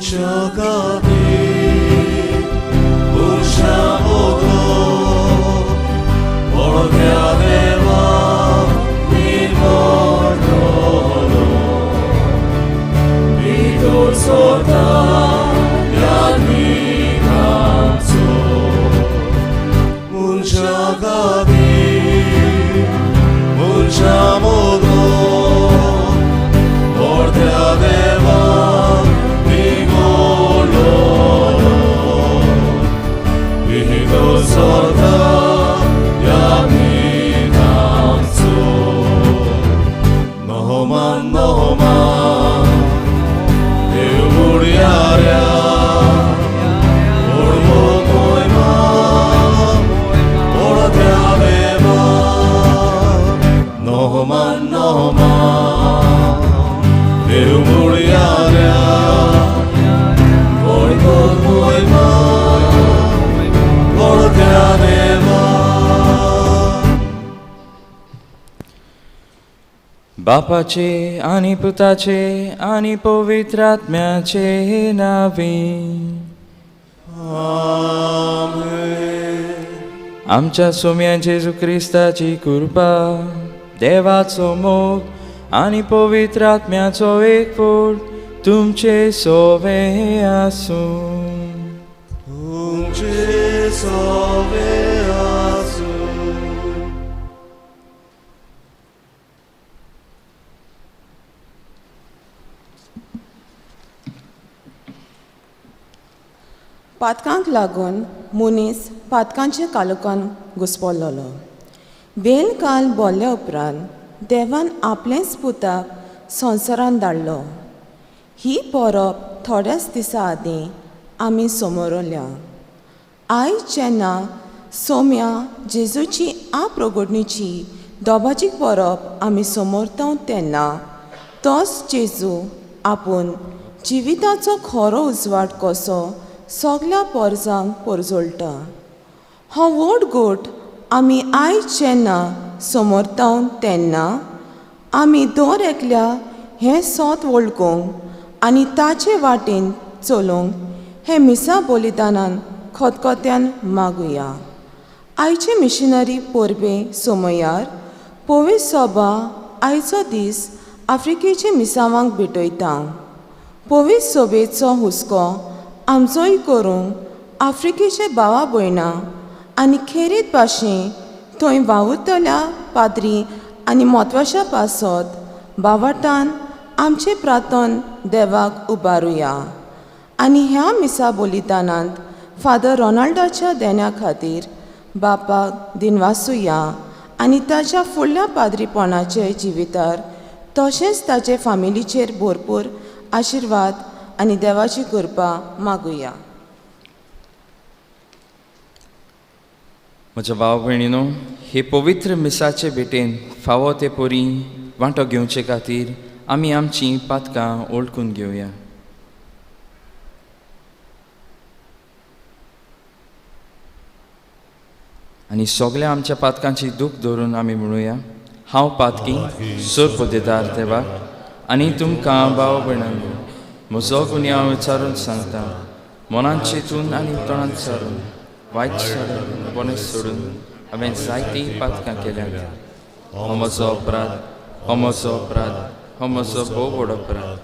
मनशाखातीर मनशा मोगो ओळख्या देवा निर्मोडलो भितर सोता यादविकांचो मनशाखातीर मनशा मोगो ओळख्या देवा निर्मोडलो भितर सोता यादविकांचो नहोमान नहोमान देव मुडयाऱ्या ओडमो मोयमा ओडत्या देवा नहोमान नहोमान देव मुडयाऱ्या ओडमो मोयमा ओडत्या देवा. बापाचे आनी पुताचे आनी पवित्र आत्म्याचे नावे. आमेन. आमच्या सोम्या जेजू क्रिस्ताची कृपा, देवाचो मोग आनी पवित्र आत्म्याचो एकवट तुमचे सोवे आसूं. तुमचे सोवे आसूं. पातकांक लागून मनीस पातकांच्या कालोकान घुसपल्लो. वेल काल बोल्ल्या उपरांत देवान आपलेंच पुताक संवसारान धाडलो. ही परब थोड्याच दिसां आदीं आमी समोरल्या. आयज जेन्ना सोम्या जेजूची आपरोगडणीची दोबाजीक परब आमी समोरता तेन्ना तोच जेजू आपूण जिविताचो खरो उजवाड कसो सगल्या पोरजांक पोरजोळटा. हो व्हड गोट आमी आयज जेन्ना समोरता तेन्ना आमी दर एकल्या हें सोत वळखूंक आनी ताचे वाटेन चलूंक हें मिसा बलिदानान खतखत्यान मागुया. आयचे मिशनरी परबे सोमयार पवित्र सोबा आयचो दीस आफ्रिकेचे मिसावांक भेटयता. पवित्र सोबेचो हुस्को आमचोय करूंक आफ्रिकेचे भावा भयणां आनी खेरीत भाशेन थंय वावुरतल्या पाद्री आनी म्हत्वाच्या पासत बावाटान आमचें प्रार्थन देवाक उबारुया. आनी ह्या मिसा बलिदानांत फादर रोनाल्डाच्या देण्या खातीर बापाक दिनवासुया आनी ताच्या फुडल्या पाद्रीपणाचे जिवितार तशेंच ताचे फामिलीचेर भरपूर आशिर्वाद आनी देवाची कृपा मागुया. म्हज्या भाव भयणीनो, हे पवित्र मिसाचे भेटेन फावो ते परी वांटो घेवचे खातीर आमी आमचीं पातकां वळखून घेवया. आनी सगल्या आमच्या पातकांची दूख धरून आमी म्हणुया, हांव पातकी सोरपदेदार देवा आनी तुमकां भाव भयणांनो म्हजो गुन्यांव विचारून सांगता. मनान चिंतून आनी तोंडान सारून वायट सोडून बरें सोडून हांवें जायतीं पातकां केल्यांत. हो म्हजो अपराध, हो म्हजो अपराध, हो म्हजो भोव व्हड अपराध.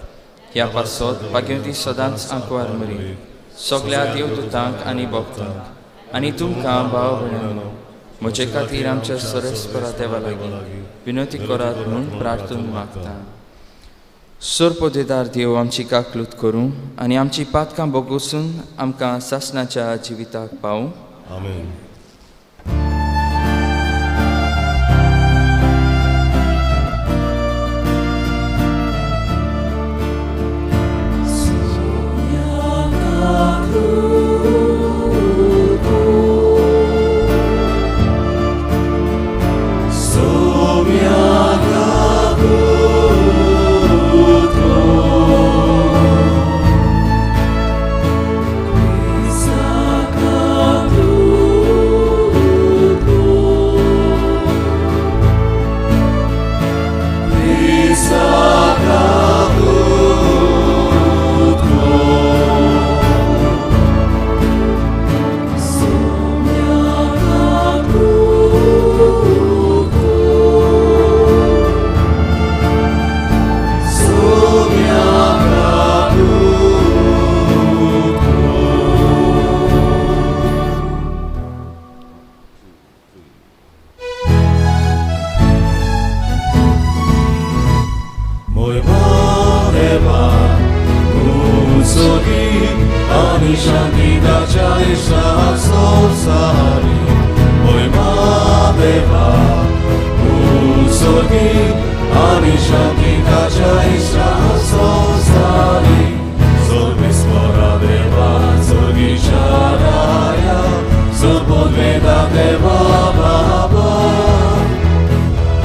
ह्या पासत भाग्यवती सदांच आंकवार मरी सगल्या देवदूतांक आनी भक्तांक आनी तुमकां भाव भयणांनो म्हजे खातीर आमच्या सरस्परा देवा लागीं विनवती करात म्हूण प्रार्थना मागता. सोरपोदेदार देव आमची काकलूत करूं आनी आमची पातकां बोगसून आमकां सासणाच्या जिविताक पावूं. आमेन. Sacado. ताच्या इश्टा संवसारी सोर्विस्वरा देवा सोर्गीच्या राया सोर्पोद्वेदा देवा बाबा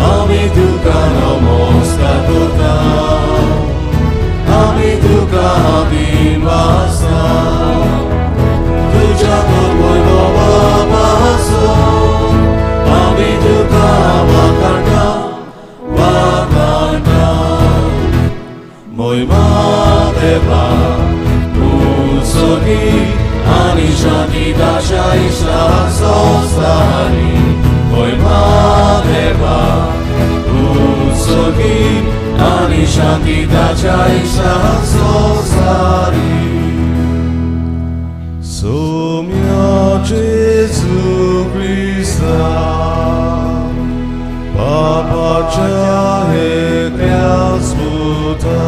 आमी तुका नमस्कार करता आमी तुका अभिवासा तुज्या पयलो बाबासो आमी तुका वाखाणटा वाखाणटा मोयमा देवा उत्सर्गी आनी शांती ताच्या इश्टा संवसारी मोयमा देवा उत्सर्गी आनी शांती ताच्या इश्टा संवसारी सोम्या जेजू क्रिस्ता बापाच्या एकल्याच पुता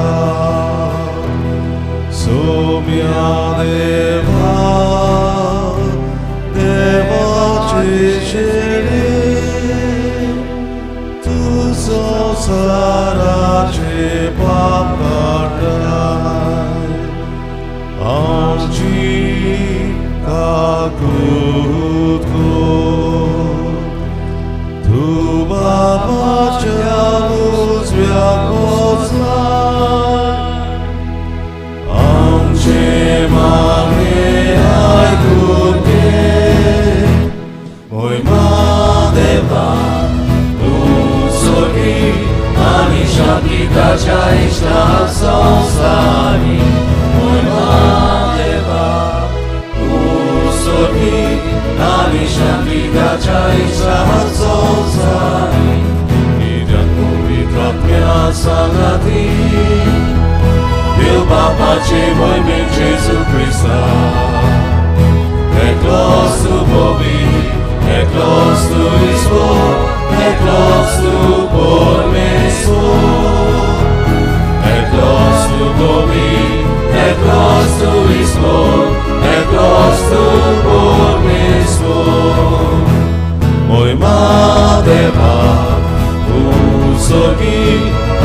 सोम्या देवा देवाची चेडी तूं संवसाराचे पाप काडटाय आमची काकूत कर तूं बापाच्या उजव्याक बसलाय आमचे मागणे आयकून घे मोयमा देवा उत्सर्गी आनी शांती ताच्या इश्टा संवसारी मोयमा देवा उत्सर्गी आनी शांती ताच्या इश्टा संवसारी कित्याक पवित्र आत्म्या सांगाती देव बापाचे मोहिमेन जेजू क्रिस्ता एकलोच तूं पवित्र एकलोच तूं ईश्वर एकलोच तूं परमेश्वर एकलोच तूं पवित्र एकलोच तूं ईश्वर एकलोच तूं परमेश्वर मोयमा देवा उत्सर्गी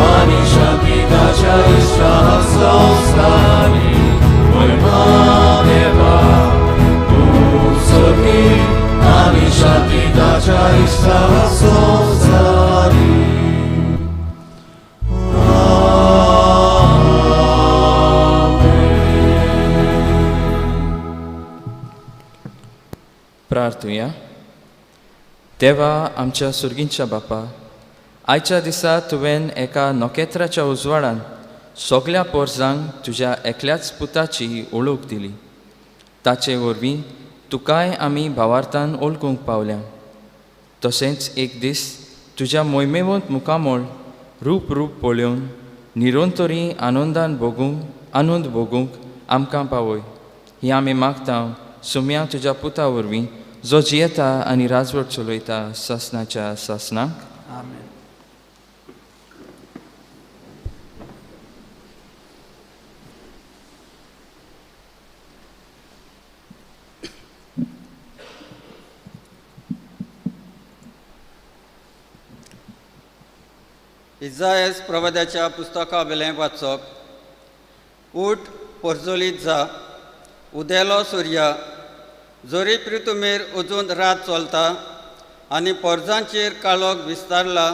आनी शांती ताच्या इश्टा संवसारी मोयमा देवा उत्सर्गी आनी शांती ताच्या इश्टा संवसारी. प्रार्थुया. देवा आमच्या सुर्गींच्या बापा, आयच्या दिसा तुवें एका नखेत्राच्या उजवाडान सगल्या पोरजांक तुज्या एकल्याच पुताची ओळख दिली. ताचे वरवीं तुकाय आमी भावार्थान ओळखूंक पावल्या. तशेंच एक दीस तुज्या मोहिमेवंत मुखामळ रूप रूप पळोवन निरंतरी आनंदान भोगूंक आनंद भोगूंक आमकां पावय ही आमी मागता सुम्या तुज्या पुता वरवीं जो जियेता आनी राजवट चलयता सासनाच्या सासनाक. आमेन. इजायस प्रवाद्याच्या पुस्तका वेलें वाचप. उठ, परजोलीत जा, उदेलो सुर्या, जरी प्रितुमेर अजून रात चलता आनी पोरजांचेर काळोख विस्तारला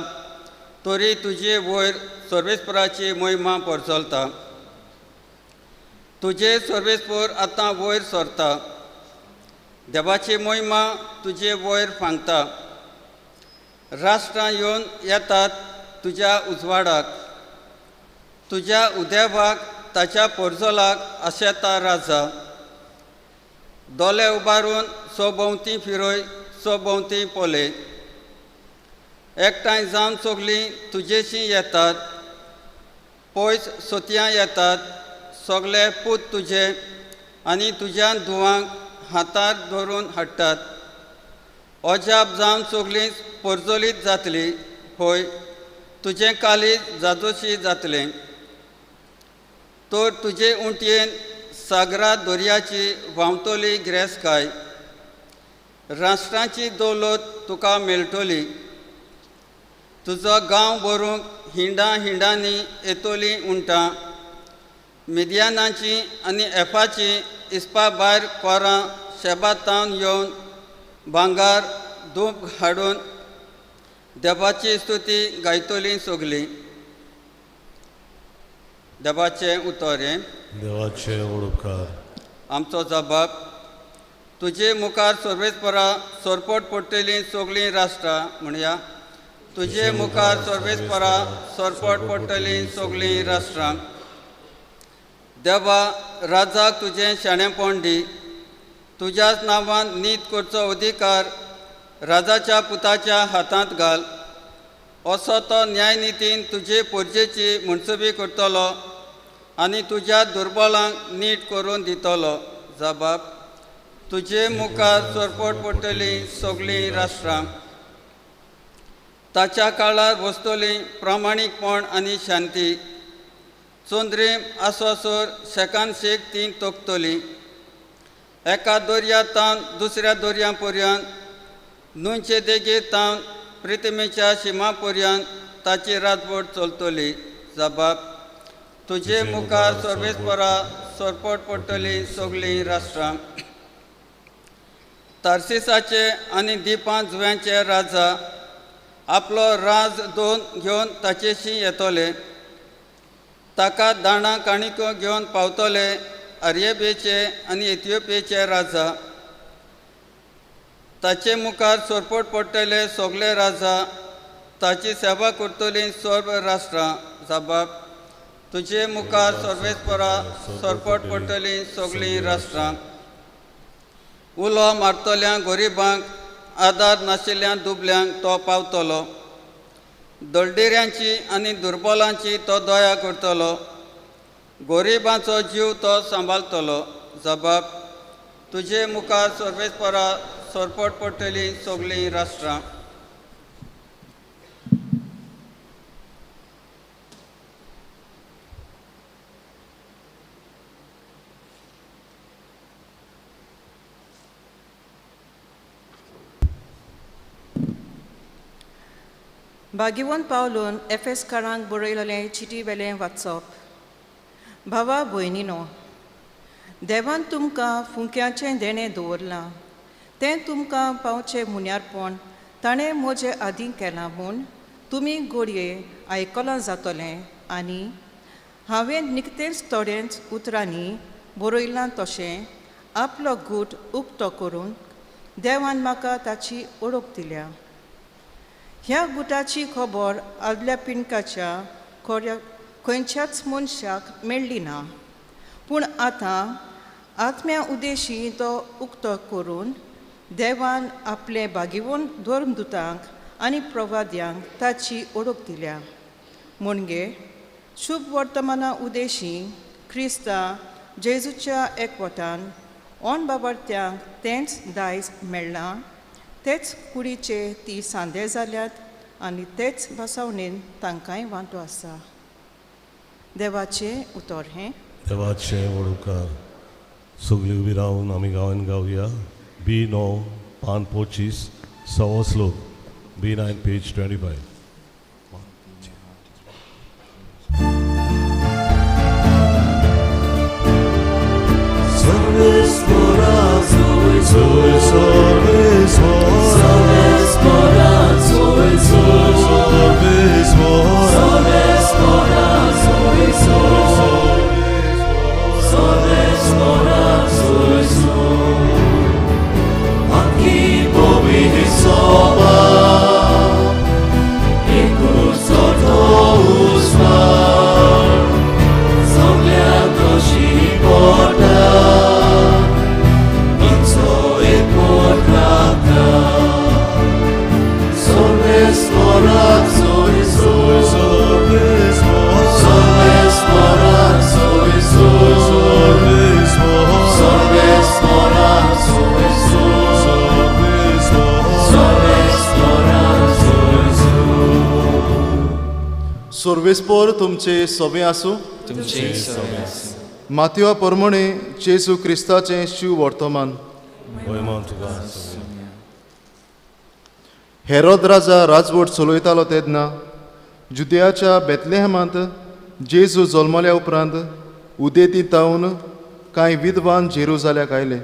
तरी तुजे वयर सर्वेस्पराची मोहिमा परजलता. तुजे सर्वेस्पर आतां वयर सरता, देवाची मोहिमा तुजे वयर फांगता. राष्ट्रां येवन येतात तुज्या उजवाडाक, तुज्या उदेवाक ताच्या पोरजोलाक आशेता राजा. दोले उबारून सभोंवती फिरय, सभोंवती पळय, एकठांय जावन सगलीं तुजेशी येतात, पयस सोतयां येतात. सगले पूत तुजे आनी तुज्या धुवांक हातार धरून हाडटात. अजाप जावन सगलीं परजोलीत जातली, हय तुजें काळीज जादोशी जातलें. तर तुजे उंटयेन सागरा दर्याची व्हांवतली गिरेस्तकाय, राष्ट्रांची दौलत तुका मेळटली. तुजो गांव भरूंक हिंडां हिंडांनी येतोली उंटां. मिदियानाची आनी एफाची इस्पा भायर कोरां शेबातावन येवन भांगार धूप हाडून देवाची स्तुती गायतली सगली. देवाचें उतर हें. देवाचे उपकार. आमचो जबाब. तुजे मुखार सर्वेस्परा सरपट पडटली सगळीं राष्ट्रां म्हणया. तुजे मुखार सर्वेस्परा सरपट पडटली सगळीं राष्ट्रां. देवा, राजाक तुजें शाणेपण दी. तुज्याच नांवान नीत करचो अधिकार राजाच्या पुताच्या हातांत घाल. असो तो न्यायनितीन तुजे पोरजेची मनसुबी करतलो आनी तुज्या दुर्बलांक नीट करून दितलो. जबाब. तुजे मुखार सरपट पडटली सगळीं राष्ट्रां. ताच्या काळार वसतली प्रामाणीकपण आनी शांती. चंद्रीम आसोसर शेकान शेक ती तोखतली. एका दर्या तावन दुसऱ्या दर्या पर्यंत, न्हंयचे देगेर तावन प्रिथमेच्या शिमा पर्यंत ताची राजवट चलतली. जबाब. तुजे मुखार सर्वेस्परा सरपट पडटली सगळीं राष्ट्रां. तार्सिसाचे आनी दिपां जुव्यांचे राजा आपलो राज दोन घेवन ताचेशी येतले. ताका दाणां काणिको घेवन पावतले अरेबियेचे आनी इथियोपियेचे राजा. ताचे मुखार सरपट पडटले सगळे राजा. ताची सेवा करतली सर्व राष्ट्रां. जबाब. तुजे मुखार सर्वेस्परा सरपट पडटली सगळीं राष्ट्रां. उलो मारतल्या गरिबांक, आदार नाशिल्ल्या दुबल्यांक तो पावतलो. दळडिऱ्यांची आनी दुर्बलांची तो दया करतलो. गरिबांचो जीव तो सांबाळतलो. जबाब. तुजे मुखार सर्वेस्परा सरपट पडटली सगळीं राष्ट्रां. भाग्यवंत पावलून एफेसकारांक बरयलेलें चिटी वेलें वाचप. भावा भयणीनो, देवान तुमकां फुंक्याचें देणें दवरलां तें तुमकां पावचें मुन्यारपण ताणें म्हजें आदीं केलां म्हूण तुमी घडये आयकलां जातलें आनी हांवें निकतेंच थोडेंच उतरांनी बरयलां तशें आपलो गूट उक्तो करून देवान म्हाका ताची ओळख दिल्या. ह्या गुटाची खबर आदल्या पिंडकाच्या खंयच्याच मनशाक मेळ्ळी ना, पूण आतां आत्म्या उद्देशी तो उक्तो करून देवान आपले भागिवंत धर्मदुतांक आनी प्रवाद्यांक ताची ओळख दिल्या. म्हणजे शुभ वर्तमाना उद्देशी क्रिस्ता जेजूच्या एकवटान ओन बाबर्त्यांक तेंच दायज मेळ्ळां, तेच कुडीचे ती सांदे जाल्यात आनी तेच बसावणेन तांकांय वांटो आसा. देवाचें उतर हें. देवाचें वडुकार. सगळीं उबी रावन आमी गांवान गावया. बी 9 पान 25 सवो श्लोक. बी 9 पेज 25. सर्वेस्पोर तुमचे सोबे आसूं. तुमचे सोबे आसूं. मातयो परमणे जेजू क्रिस्ताचें शिव वर्तमान. हेरोद राजा राजवट चलयतालो तेन्ना जुदयाच्या बेतलेहमांत जेजू जल्मल्या उपरांत उदेती तावन कांय विद्वान जेरुजाल्याक आयले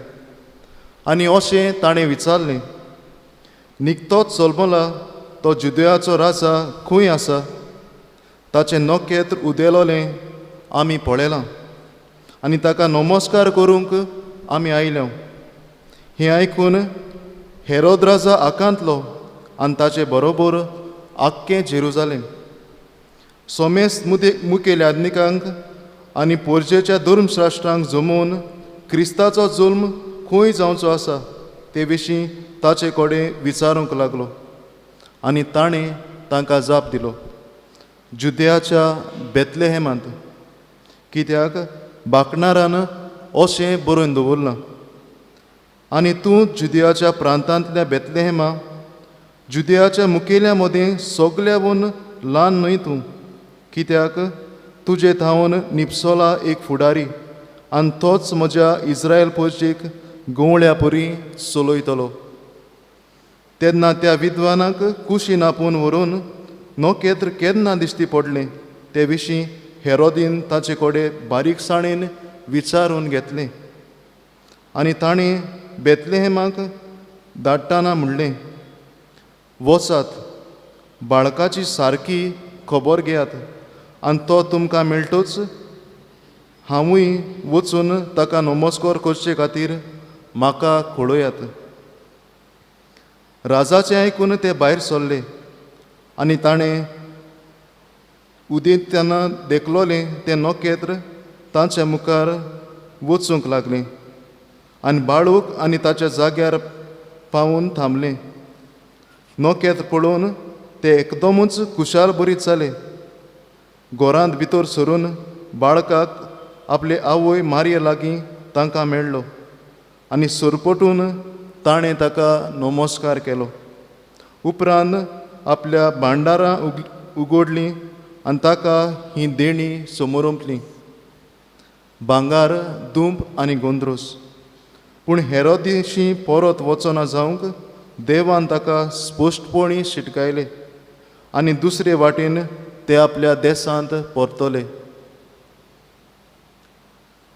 आनी अशें ताणें विचारलें, निकतोच जल्मला तो जुदयाचो राजा खंय आसा? ताचें नखेत्र उदेलोलें आमी पळयलां आनी ताका नमस्कार करूंक आमी आयल्या. हें आयकून हेरोद राजा आकांतलो आनी ताचे बरोबर आख्खें जेरुजालेम. सोमेस मुखेल याज्ञिकांक आनी पोरजेच्या धर्मशास्त्रांक जमोवन क्रिस्ताचो जुल्म खंय जावचो आसा ते विशीं ताचे कडेन विचारूंक लागलो आनी ताणें तांकां जाप दिलो, जुदयाच्या बेतलेहेमांत, कित्याक बाकणारान अशें बरोवन दवरलां, आनी तूं जुदयाच्या प्रांतांतल्या बेतलेहेमा, जुदयाच्या मुखेल्या मदीं सगल्याहून ल्हान न्हय तूं, कित्याक तुजे थावन निपसोला एक फुडारी आनी तोच म्हज्या इस्रायल पोरचेक गवळ्या परी चलयतलो. तेन्ना त्या विद्वानाक कुशीन आपोवन व्हरून नखेत्र केन्ना दिश्टी पडलें ते विशीं हेरोदीन ताचे कडेन बारीकसाणेन विचारून घेतलें आनी ताणें बेतलेहेमाक धाडटाना म्हणलें, वचात बाळकाची सारकी खबर घेयात आनी तो तुमकां मेळटोच हांवूय वचून ताका नमस्कार करचे खातीर म्हाका कळयात. राजाचें आयकून ते भायर सरले आनी ताणें उदेंतना देखलोलें तें नखेत्र तांच्या मुखार वचूंक लागलें आनी बाळूक आनी ताच्या जाग्यार पावून थांबलें. नखेत्र पळोवन ते एकदमूच खुशाल बरीत जाले. घरांत भितर सरून बाळकाक आपले आवय मारये लागीं तांकां मेळ्ळो आनी सरपटून ताणें ताका नमस्कार केलो. उपरांत आपल्या भांडारां उगडलीं आनी ताका ही देणी समोरंपली, भांगार, दुंब आनी गोंद्रोस. पूण हेरोदीशी परत वचना जावंक देवान ताका स्पश्टपणी शिटकायले आनी दुसरे वाटेन ते आपल्या देशांत परतले.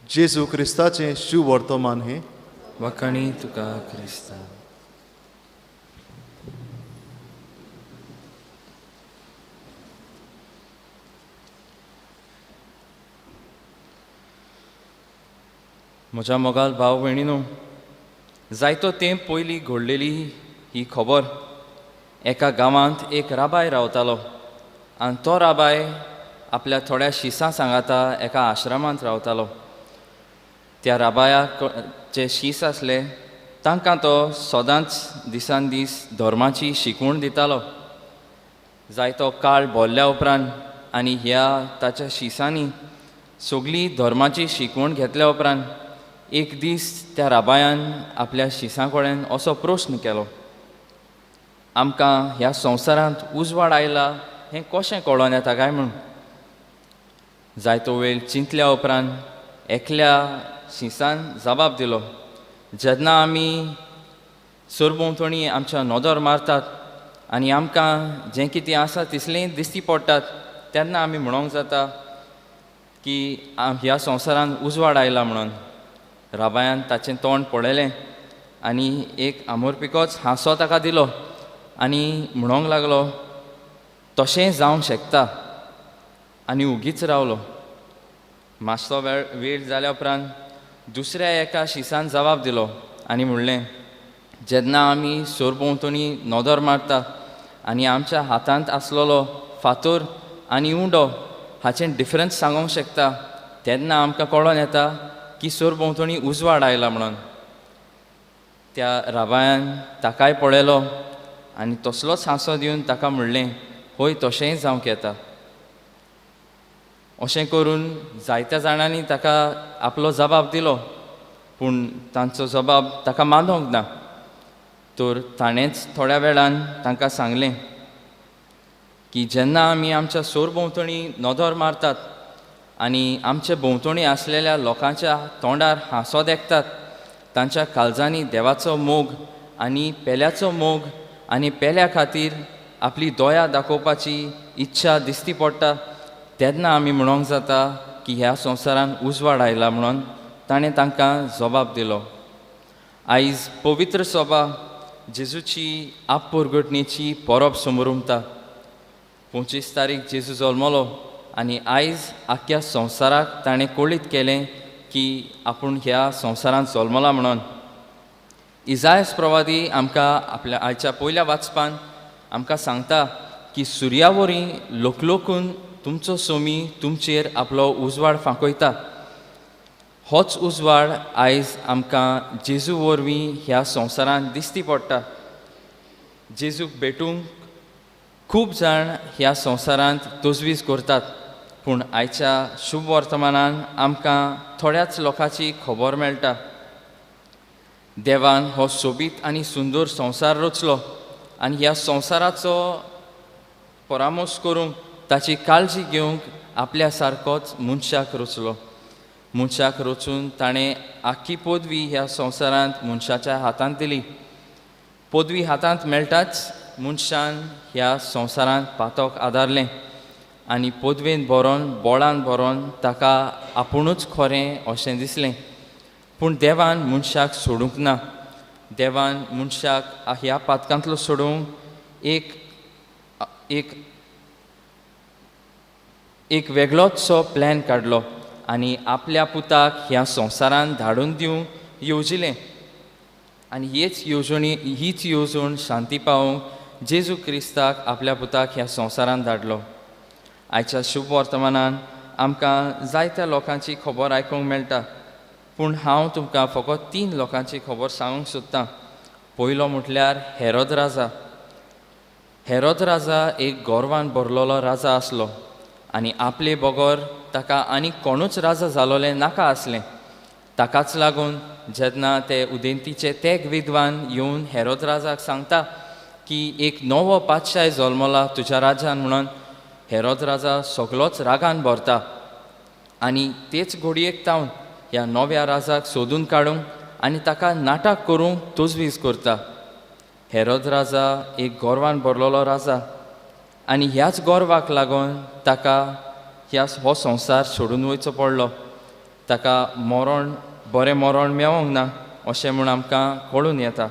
जेजू क्रिस्ताचें शिव वर्तमान हें. वाखाणी तुका क्रिस्ता. म्हज्या मोगाल भाव भयणीनो, जायतो तेंप पयलीं घडलेली ही खबर. एका गांवांत एक राबाय रावतालो आनी तो राबाय आपल्या थोड्या शिसां सांगाता एका आश्रमांत रावतालो. त्या राबायाक जे शीस आसले तांकां तो सदांच दिसान दीस धर्माची शिकवण दितालो. जायतो काळ भरल्या उपरांत आनी ह्या ताच्या शिसांनी सगळी धर्माची शिकवण घेतल्या उपरांत एक दीस त्या राबायान आपल्या शिसां कडेन असो प्रस्न केलो, आमकां ह्या संवसारांत उजवाड आयला हें कशें कळोन येता काय म्हूण. जायतो वेळ चिंतल्या उपरांत एकल्या शिसान जबाब दिलो, जेन्ना आमी सरभोंवतणी आमच्या नदर मारतात आनी आमकां जें कितें आसा तिसलें दिश्टी पडटात तेन्ना आमी म्हणोंक जाता की ह्या संवसारांत उजवाड आयला म्हणून. राबायान ताचें तोंड पळयलें आनी एक आमोरपिकोच हांसो ताका दिलो आनी म्हणोंक लागलो, तशें जावंक शकता, आनी उगीच रावलो. मातसो वेळ जाल्या उपरांत दुसऱ्या एका शिसान जबाब दिलो आनी म्हणलें, जेन्ना आमी सरभोंवतणी नदर मारता आनी आमच्या हातांत आसलेलो फातर आनी उंडो हाचें डिफरन्स सांगूंक शकता तेन्ना आमकां कळोन येता की सरभोंवतणी उजवाड आयला म्हणून. त्या राबायान ताकाय पळयलो आनी तसलोच हांसो दिवन ताका म्हणलें, हय तशेंय जावंक येता. अशें करून जायत्या जाणांनी ताका आपलो जबाब दिलो, पूण तांचो जबाब ताका मानूंक ना. तर ताणेंच थोड्या वेळान तांकां सांगलें की जेन्ना आमी आमच्या सरभोंवतणी नदर मारतात आनी आमचे भोंवतणी आसलेल्या लोकांच्या तोंडार हांसो देखतात, तांच्या काळजांनी देवाचो मोग आनी पेल्याचो मोग आनी पेल्या खातीर आपली दया दाखोवपाची इच्छा दिसती पडटा तेन्ना आमी म्हणोंक जाता की ह्या संवसारान उजवाड आयला म्हणून ताणें तांकां जबाब दिलो. आयज पवित्र सभा जेजूची आपपोरगटणेची परब समरुमता. 25 तारीख जेजू जल्मलो आनी आयज आख्ख्या संवसाराक ताणें कळीत केलें की आपूण ह्या संवसारांत जल्मला म्हणून. इजायस प्रवादी आमकां आपल्या आयच्या पयल्या वाचपान आमकां सांगता की सुर्या वरी लोकलोकून तुमचो सोमी तुमचेर आपलो उजवाड फांकयता. होच उजवाड आयज आमकां जेजू वरवीं ह्या संवसारांत दिसती पडटा. जेजूक भेटूंक खूब जाण ह्या संवसारांत तजवीज करतात, पूण आयच्या शुभ वर्तमानान आमकां थोड्याच लोकांची खबर मेळटा. देवान हो सोबीत आनी सुंदर संवसार रचलो आनी ह्या संवसाराचो परामर्श करूंक ताची काळजी घेवंक आपल्या सारकोच मनशाक रचलो. मनशाक रचून ताणें आख्खी पदवी ह्या संवसारांत मनशाच्या हातांत दिली. पदवी हातांत मेळटाच मनशान ह्या संवसारांत पातक आदारलें आनी पदवेन भरोन बोळान भरोन ताका आपुणूच खरें अशें दिसलें. पूण देवान मनशाक सोडूंक ना. देवान मनशाक ह्या पातकांतलो सोडूंक एक एक एक वेगळोचसो प्लॅन काडलो आनी आपल्या पुताक ह्या संवसारांत धाडून दिवंक येवजिलें. आनी हीच येवजण शांती पावोवंक जेजू क्रिस्ताक आपल्या पुताक ह्या संवसारांत धाडलो. आयच्या शुभ वर्तमानान आमकां जायत्या लोकांची खबर आयकूंक मेळटा, पूण हांव तुमकां फकत 3 लोकांची खबर सांगूंक सोदतां. पयलो म्हटल्यार हेरोद राजा. हेरोद राजा एक गोरवान भरलेलो राजा आसलो आनी आपले बगर ताका आनी कोणूच राजा जालोलें नाका आसलें. ताकाच लागून जेन्ना ते उदेंतीचे तेग विद्वान येवन हेरोद राजाक सांगता की एक नवो पातशाय जल्मला तुज्या राजान म्हणून, हेरोद राजा सगलोच रागान भरता आनी तेच घोडयेक तावन ह्या नव्या राजाक सोदून काडूंक आनी ताका नाटक करूंक तजवीज करता. हेरोद राजा एक गोरवान भरलेलो राजा आनी ह्याच गोरवाक लागून ताका ह्या हो संवसार सोडून वयचो पडलो. ताका मरण बरें मरण मेळोंक ना अशें म्हूण आमकां कळून येता.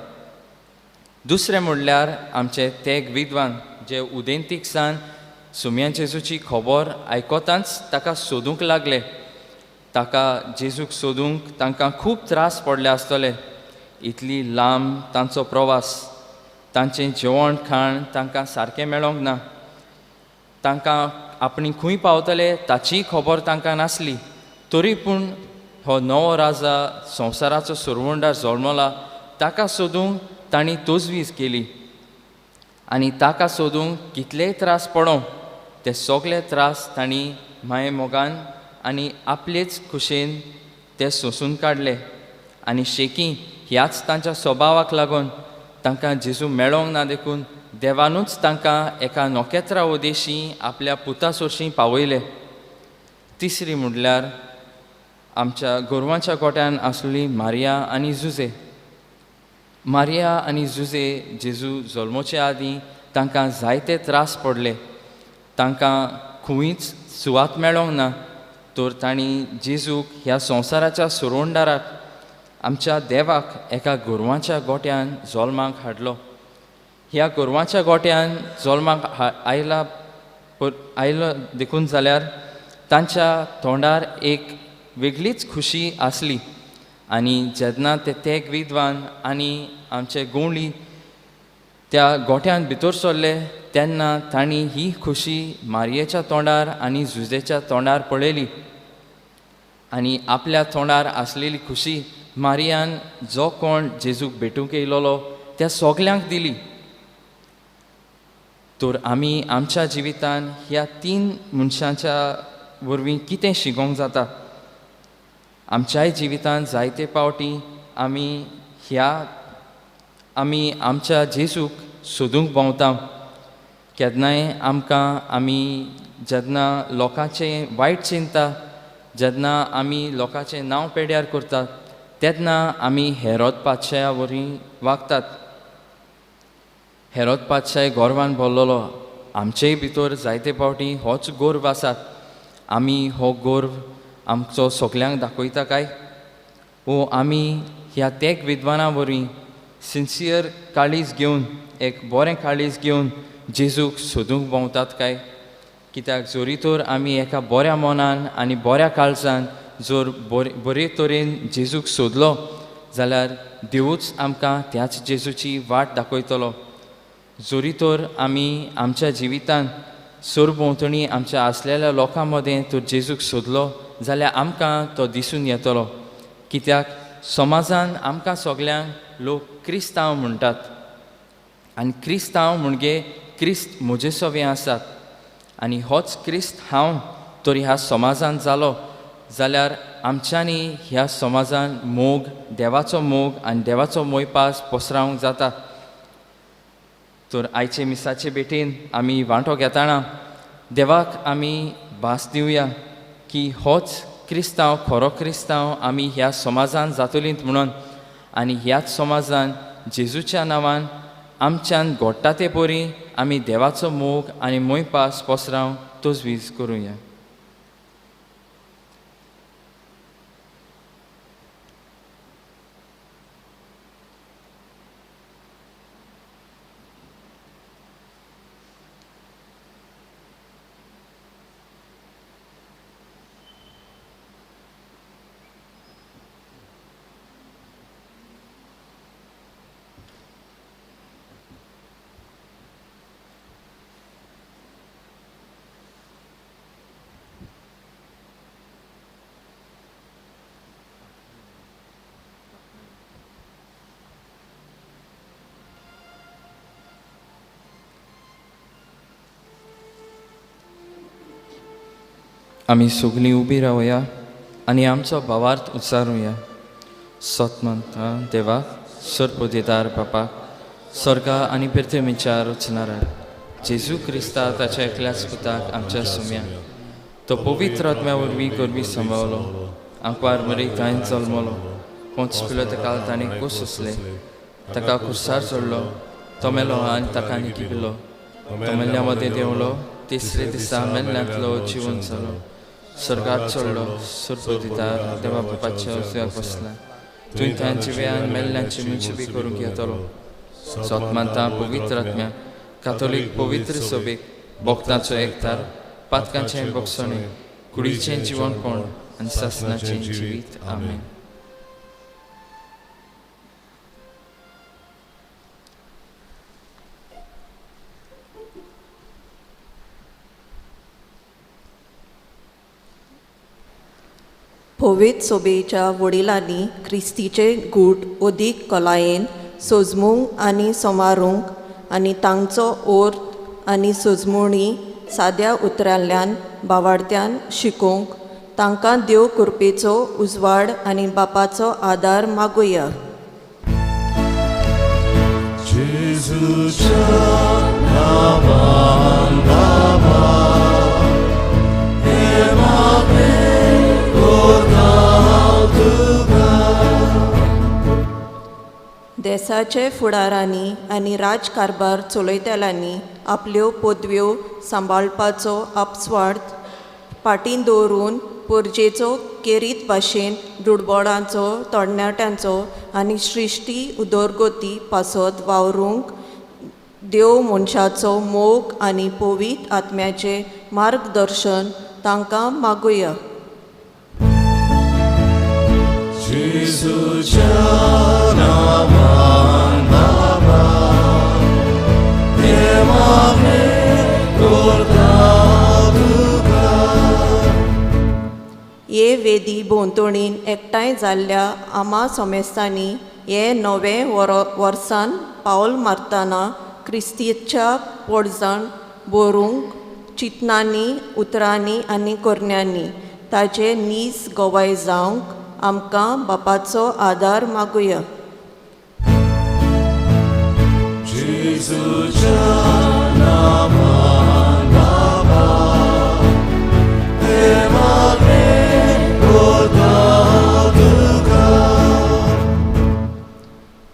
दुसरें म्हणल्यार आमचे तेग विद्वान जे उदेंतीक सान सुम्या जेजूची खबर आयकतांच ताका सोदूंक लागले. ताका जेजूक सोदूंक तांकां खूब त्रास पडले आसतले. इतली लांब तांचो प्रवास, तांचें जेवण खाण तांकां सारकें मेळोंक ना, तांकां आपणी खंय पावतले ताचीय खबर तांकां नासली. तरी पूण हो नवो राजा संवसाराचो सुरवंडार जल्मला ताका सोदूंक तांणी तजवीज केली आनी ताका सोदूंक कितलेय त्रास पडों ते सगळे त्रास तांणी माये मोगान आनी आपलेच खुशेन ते सोंसून काडले. आनी शेकी ह्याच तांच्या स्वभावाक लागून तांकां जेजू मेळोंक ना देखून देवानूच तांकां एका नखेत्रा उदेशी आपल्या पुता सोरशीं पावयले. तिसरी म्हणल्यार आमच्या गोरवांच्या गोट्यान आसली मारिया आनी जुजे. मारिया आनी जुजे जेजू जल्मोचे आदीं तांकां जायते त्रास पडले. तांकां खंयच सुवात मेळोंक ना तर तांणी जेजूक ह्या संवसाराच्या सुरवंडाराक आमच्या देवाक एका गोरवांच्या गोट्यान जल्माक हाडलो. ह्या गोरवांच्या गोट्यान जल्माक आयला आयलो देखून जाल्यार तांच्या तोंडार एक वेगळीच खुशी आसली. आनी जेन्ना ते तेग विद्वान आनी आमचे गोंवळी त्या गोठ्यान भितर सरले तेन्ना तांणी ही खुशी मारयेच्या तोंडार आनी जुजेच्या तोंडार पळयली आनी आपल्या तोंडार आसलेली खुशी मारियान जो कोण जेजूक भेटूंक येयलोलो त्या सगल्यांक दिली. तर आमी आमच्या जिवितान ह्या 3 मनशांच्या वरवीं कितें शिकोवंक जाता? आमच्याय जिवितान जायते पावटी आमी आमच्या जेजूक सोदूंक भोंवता. केन्नाय आमकां आमी जेन्ना लोकांचें वायट चिंता, जेन्ना आमी लोकांचें नांव पेड्यार करतात तेन्ना आमी हेरोद पातशाया वरवीं वागतात. हेरोद पातशाय गोरवान भरलेलो. आमचेय भितर जायते फावटी होच गोर्व आसात. आमी हो गोर्व आमचो सगल्यांक दाखयता काय, वो आमी ह्या तेग विद्वाना वरवीं सिन्सियर काळीज घेवन, एक बरें काळीज घेवन जेजूक सोदूंक भोंवतात काय? कित्याक जरी तर आमी एका बऱ्या मनान आनी बऱ्या काळजान जर बरे तरेन जेजूक सोदलो जाल्यार देवूच आमकां त्याच जेजूची वाट दाखयतलो. जरी तर आमी आमच्या जिवितान सरभोंवतणी आमच्या आसलेल्या लोकां मदें तर जेजूक सोदलो जाल्यार आमकां तो दिसून येतलो. कित्याक समाजान आमकां सगल्यांक लोक क्रिस्तांव म्हणटात आनी क्रिस्तांव म्हणजे क्रिस्त म्हजे सवें आसात आनी होच क्रिस्त हांव तर ह्या समाजान जालो जाल्यार आमच्यांनी ह्या समाजान मोग, देवाचो मोग आनी देवाचो मोयपास पसरावंक जाता. तर आयचे मिसाचे भेटेन आमी वांटो घेतना देवाक आमी भास दिवया की होच क्रिस्तांव, खरो क्रिस्तांव आमी ह्या समाजान जातलींत म्हणून आनी ह्याच समाजान जेजूच्या नांवान आमच्यान घडटा ते परी आमी देवाचो मोग आनी मोयपास पसरावंक तजवीज करुया. आमी सगलीं उबी रावया आनी आमचो भावार्थ उच्चारुया. सतमंता देवाक, सरपोदेदार बापाक, स्वर्गा आनी पृथ्वीच्या रचणारा जेजू क्रिस्ता ताच्या एकल्याच पुताक आमच्या सुम्या, तो पवित्र आत्म्या वरवीं गर्भी सांबावलो, आंकवार मरी थंय जल्मलो, पोंच पिलो ताका ताणें कोस सोंसले, ताका खुर्सार चडलो, तो मेलो आनी ताका निकिपिलो, तो मेल्ल्या मदें देंवलो, तिसरे दिसा मेल्ल्यांतलो जिवन जालो, स्वर्गार चडलो, सरपोदितार देवा बापाच्या उजव्याक बसला, थंय तांचे वेळान मेल्ल्यांची मुंचबी करूंक येतलो. सतमानता पवित्र आत्म्या, कातोलीक पवित्र सभेक, भक्तांचो एकतार, पातकांचें बक्षणें, कुडीचें जिवनपण आनी सासणाचें जिवीत. आमेन. पवित्र सोबेच्या वडिलांनी क्रिस्तीचे गूट अदीक खोलायेन सोजमूंक आनी सोमारूंक आनी तांचो अर्थ आनी सोजमणी साद्या उतरांतल्यान बावाडत्यान शिकोवंक तांकां देव कृपेचो उजवाड आनी बापाचो आदार मागुया. देसाचे फुडारांनी आनी राजकारभार चलयतल्यांनी आपल्यो पदव्यो सांबाळपाचो आपस्वार्थ फाटीं दवरून परजेचो केरीत भाशेन दुडबोडांचो तरणाट्यांचो आनी सृश्टी उदरगती पासत वावरूंक देव मनशाचो मोग आनी पवित्र आत्म्याचें मार्गदर्शन तांकां मागुया. हे वेदी भोंवतणीन एकठांय जाल्ल्या आमा समेस्तांनी हे नवे वर्सान पावल मारतना क्रिस्तीच्या पोडजाण बरोवंक चिंतनांनी, उतरांनी आनी करण्यांनी ताचे नीज गवाय जावंक आमकां बापाचो आदार मागुया.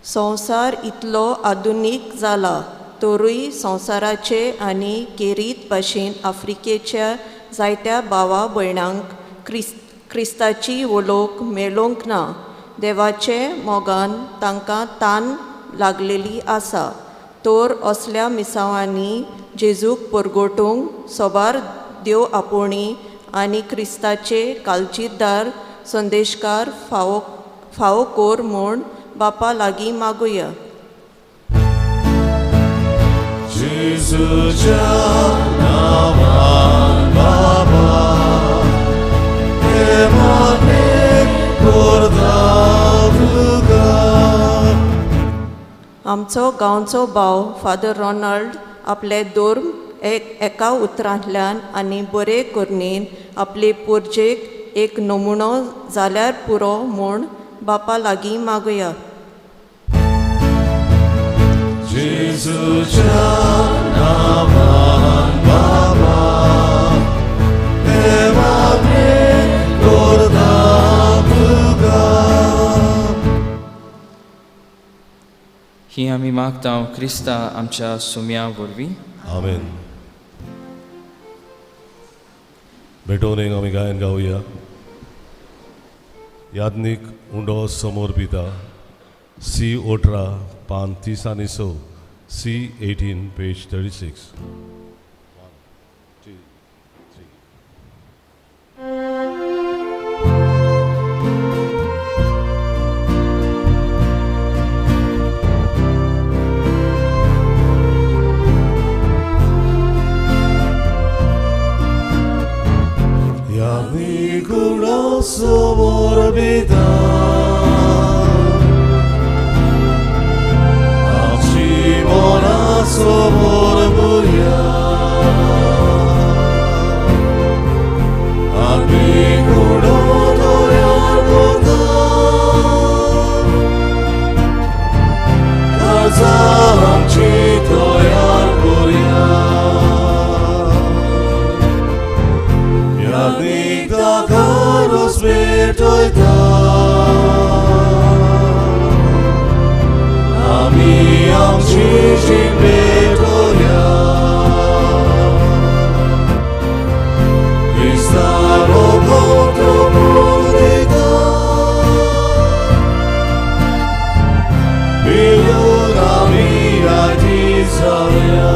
संवसार इतलो आधुनीक जाला तरूय संवसाराचे आनी केरीत भाशेन आफ्रिकेच्या जायत्या भावा भयणांक क्रिस्ताची वळख मेळोवंक ना. देवाचे मोगान तांकां तान लागलेली आसा. तर असल्या मिसावांनी जेजूक परगटूंक सोबार देव आपोवणी आनी क्रिस्ताचे कालचितदार संदेशकार फावो फावो कोर म्हूण बापा लागीं मागुया. जेजूच्या नांवान बाबा हे मागणें करता तुका. आमचो गांवचो भाव फादर रोनाल्ड आपले धर्म एका उतरांतल्यान आनी बरे करणेन आपले पोरजेक एक नमुनो जाल्यार पुरो म्हूण बापा लागीं मागुया. जेजूच्या नांवान बाबा हे मागणें करता तुका. ही आमी मागता क्रिस्ता आमच्या सुम्या वरवीं. आमेन. भेटोवन एक आमी गायन गावया. याज्ञीक उंडो समोर पिता सी 18 पान 30 आनी 6 सी 18 पेज 36. 1 2 3. याज्ञीक उंडो समोर पिता समोर बुरया आमी कुडो तयार करता काळजां आमची तयार करुया. याज्ञीक ताका रोस भेटयता आमी आमची जीण भेटोया. क्रिस्तालो कोंतो दिता पिवन आमी आयती जावया.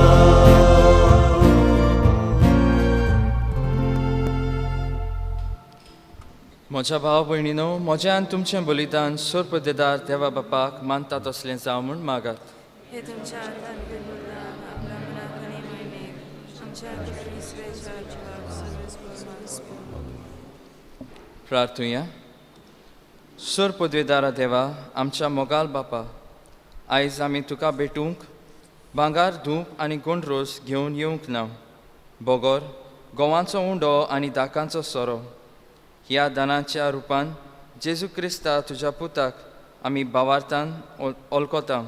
म्हज्या भाव भयणीनो, म्हजें आनी तुमचें बलिदान सोरपदेदार देवा बापाक मानता तसलें जावं म्हूण मागात. हे तुमच्या हातान बलिदान आपल्या मनाक आनी मोहिमेक आमच्या क्रिस्ताच्या जिवाक सर्वेस्पर. प्रार्थुया. सोर पदवेदारा देवा, आमच्या मोगाल बापा, आयज आमी तुका भेटूंक भांगार धूप आनी गोंडरोस घेवन येवंक ना, बगर गोवांचो उंडो आनी दाकांचो सोरो ह्या दानाच्या रुपान जेजू क्रिस्ता तुज्या पुताक आमी भावार्थान ओलकोता,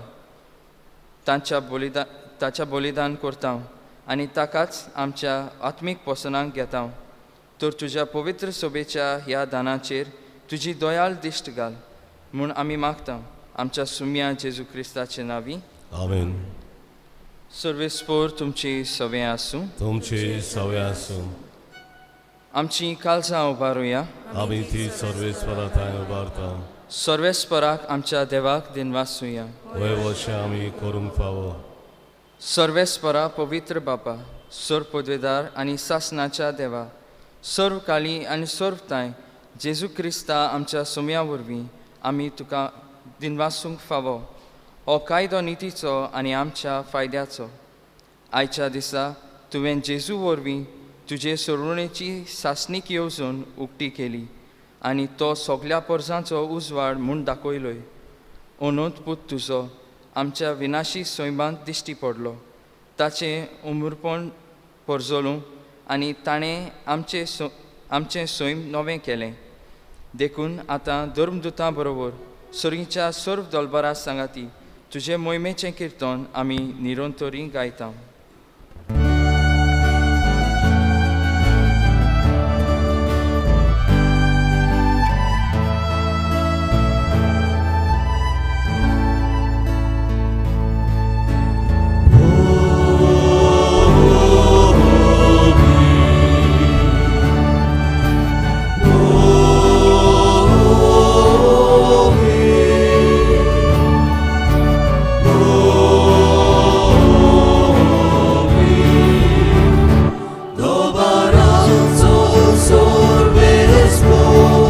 ताच्या बलिदान करता आनी ताकाच आमच्या आत्मीक पोसणाक घेता. तर तुज्या पवित्र सोबेच्या ह्या दानाचेर तुजी दयाळ दिश्ट घाल म्हूण आमी मागता आमच्या सुम्या जेजू क्रिस्ताचे नांवी. आमेन. सर्वेस्पोर तुमची सवे आसूं. तुमची सवे आसूं. आमची काळजां उबारुया. आमी ती सर्वेस्परा थंय उबारता. सर्वेस्पराक आमच्या देवाक दिनवासुया. वय वशें आमी करूंक फावो. सर्वेस्परा पवित्र बापा, सर्व पदवेदार आनी सासनाच्या देवा, सर्व काली आनी सर्व तांय जेजू क्रिस्ता आमच्या सुम्या वरवीं आमी तुका दिनवासूंक फावो. हो कायदो नितीचो आनी आमच्या फायद्याचो. आयच्या दिसा तुवें जेजू वरवीं तुजे सरुणेची सासणीक येवजण उक्ती केली आनी तो सगल्या पोरसांचो उजवाड म्हूण दाखयलोय. अनंत पूत तुजो आमच्या विनाशी सैमांत दिश्टी पडलो, ताचें उमरपण परजोलूं आनी ताणें आमचें सैम नवें केलें. देखून आतां धर्मदुतां बरोबर सर्गीच्या सर्व दलबरा सांगाती तुजे मोहिमेचें किर्तन आमी निरंतरी गायता. Sorvespor,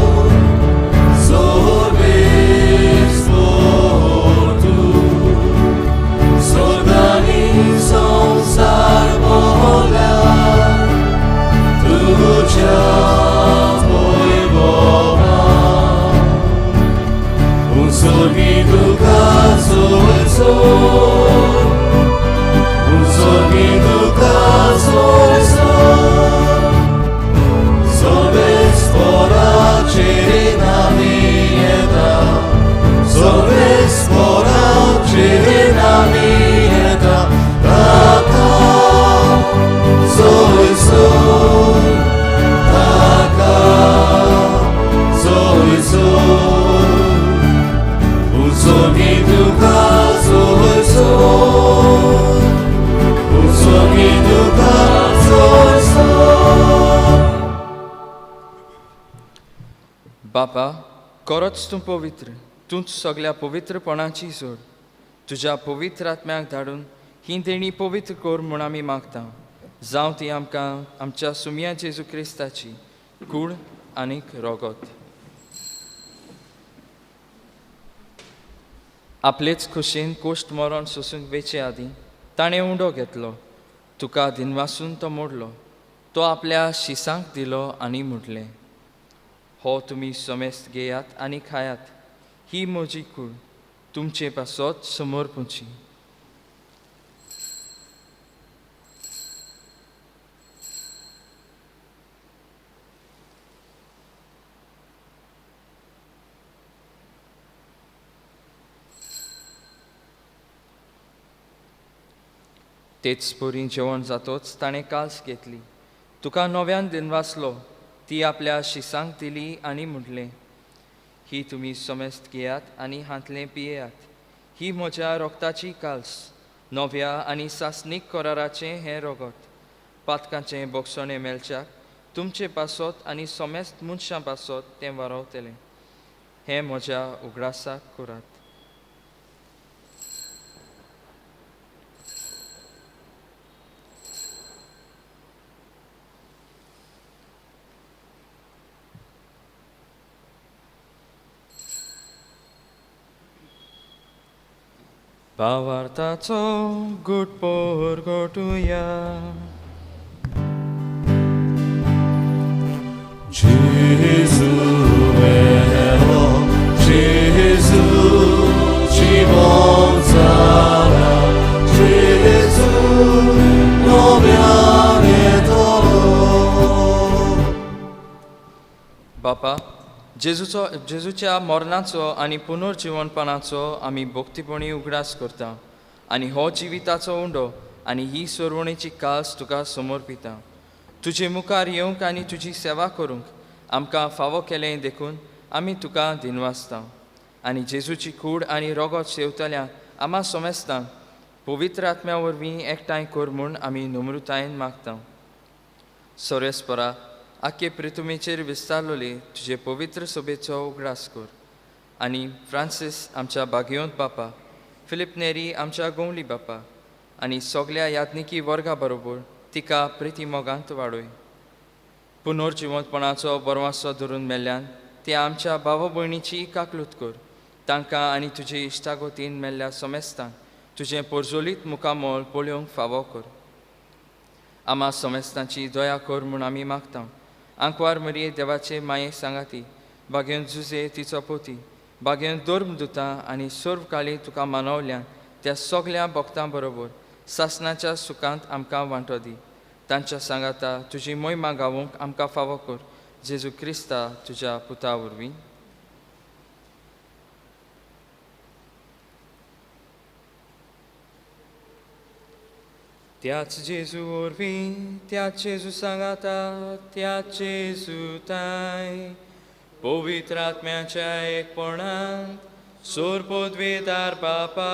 sorvespor tu, sorgani संसार बोला, तुझ्या वैभवान. Un sorgi duca sol sol, un sorgi duca sol sol, sorvespora namieta, sorvespora namieta, taka sol sol, taka sol sol. Un sorgi duca sol sol, un sorgi duca sol sol. बापा, करोच तूं पवित्र, तूंच सगल्या पवित्रपणाची जोड. तुज्या पवित्र आत्म्याक धाडून ही देणी पवित्र कर म्हूण आमी मागता. जावं ती आमकां आमच्या सुमया जेजू क्रिस्ताची कूड आनीक रोगत. आपलेच खुशेन कोश्ट मरण सोसूंक वेचे आदीं ताणें उंडो घेतलो, तुका दिनवासून तो मोडलो, तो आपल्या शिसांक दिलो आनी म्हटलें, हो तुमी समेस्त घेयात आनी खायात, ही म्हजी कूड तुमचे पासत समोर पुची. तेच परी जेवण जातोच ताणें कास घेतली, तुका नव्यान दिनवासलो, ती आपल्या शिसांक दिली आनी म्हटलें, ही तुमी समेस्त घेयात आनी हांतलें पियेयात, ही म्हज्या रोगताची काल्स, नव्या आनी सासणीक कराराचें हें रोगत, पातकांचें बोगसणें मेळच्याक तुमचे पासत आनी समेस्त मनशां पासत तें वारोवतलें. हें म्हज्या उगडासाक करात. भावार्थाचो गुट पोरगोटुया. Gesù meo, Gesù ci bonzara, Gesù noviane tolo. बापा, जेजूच्या मरणाचो आनी पुनर्जिवनपणाचो आमी भक्तीपणी उगडास करता आनी हो जिविताचो उंडो आनी ही सोरवणेची कास तुका समर्पिता. तुजे मुखार येवंक आनी तुजी सेवा करूंक आमकां फावो केलें देखून आमी तुका दिनवासता. आनी जेजूची कूड आनी रोगत सेवतल्या आमा सोमेस्तांक पवित्र आत्म्या वरवीं एकठांय कर म्हूण आमी नम्रतायेन मागता. सोरेस्परा, आख्खे प्रितुमेचेर विस्तारलोले तुजे पवित्र सोबेचो उगडास कर आनी फ्रांसीस आमच्या बागेवंत बापा, फिलीप नेरी आमच्या गोंवली बापा आनी सगल्या याज्ञिकी वर्गा बरोबर तिका प्रिती मोगांत वाडय. पुनर्जिवंतपणाचो बरवासो धरून मेल्ल्यान ते आमच्या भाव भयणीची काकलूत कर. तांकां आनी तुजे इश्टागोतीन मेल्ल्या समेस्तांक तुजें पोरजोलीत मुखामोल पळोवंक फावो कर. आमा समेस्तांची दया कर म्हूण आमी मागता. आंकवार मरये देवाचे माये सांगाती, बागेवन जुजे तिचो पोती, बागेवन धर्म दुता आनी सर्व काळी तुका मानवल्यान त्या सगल्या भक्तां बरोबर सासणाच्या सुखांत आमकां वांटो दी. तांच्या सांगाता तुजी मोहिमा गावोवंक आमकां फावो कर. जेजू क्रिस्ता तुज्या पुता वरवीं. त्याच जेजू वरवीं, त्याच जेजू सांगाता, त्याच जेजू ताय पवित्र आत्म्याच्या एकपणांत सोरपोदवेदार बापा,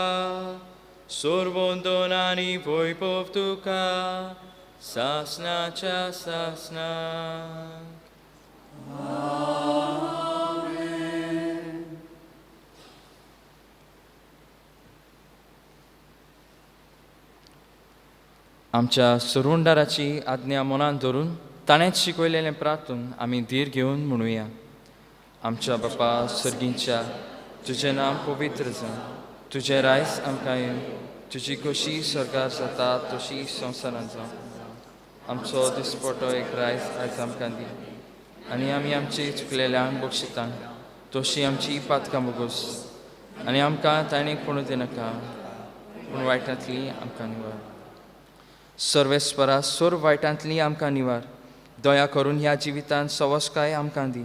सोरवंदन आनी वैभव तुका सासणाच्या सासणाक. आमच्या सुरुंडाराची आज्ञा मनान धरून ताणेंच शिकयलेलें प्रार्थून आमी धीर घेवन म्हणुया. आमच्या बापा सर्गींच्या, तुजें नांव पवित्र जावं, तुजें रायस आमकां येवं, तुजी खोशी स्वर्गार जाता तशी संवसारांत जावं. आमचो दिसपटो एक रायस आयज आमकां दी आनी आमी आमची चुकलेल्यांक बक्षिता तशी आमची पातकां बोगोस आनी आमकां ताणें पणू दिनाका पूण वायटांतली आमकां निवार. सर्वेस्परा सर्व वायटांतली आमकां निवार. दया करून ह्या जिवितांत सवसकाय आमकां दी.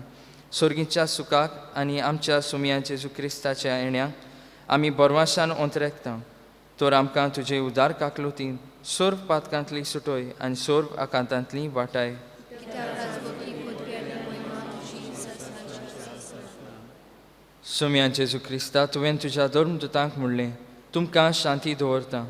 सर्गीच्या सुखाक आनी आमच्या सुमया जेजू क्रिस्ताच्या येण्याक आमी बरवाशान ओंतरेकता. तर आमकां तुजे उदार काकलुतीन सर्व पातकांतली सुटोय आनी सर्व आकांतांतली वाटाय. सुमया जेजू क्रिस्ता, तुवें तुज्या धर्मदूतांक म्हणलें, तुमकां शांती दवरता,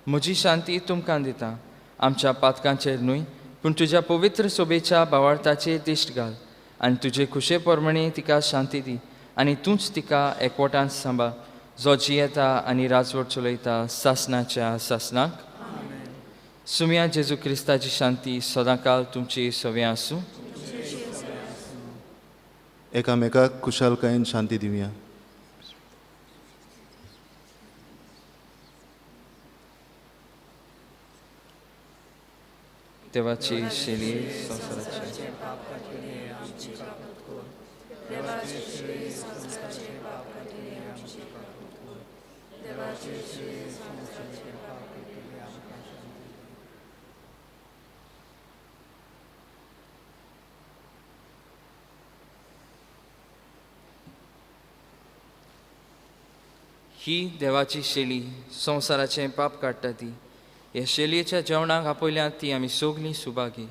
म्हजी शांती तुमकां दिता. आमच्या पातकांचेर न्हय पूण तुज्या पवित्र सोबेच्या भावार्थाचेर दिश्ट घाल आनी तुजे खुशे प्रमाणे तिका शांती दी आनी तूंच तिका एकवटान सांबाळ, जो जियेता आनी राजवट चलयता सासनाच्या सासनाक. सुमया जेजू क्रिस्ताची शांती सदांकाल तुमची सव्या आसूं. एकामेकाक खुशालकायेन शांती दिवया. देवाची शैली संवसाराची. ही देवाची शैली संवसाराचें पाप काडटा ती. ह्या शैलीच्या जेवणाक आपयल्या ती आमी सगलीं सुभागी.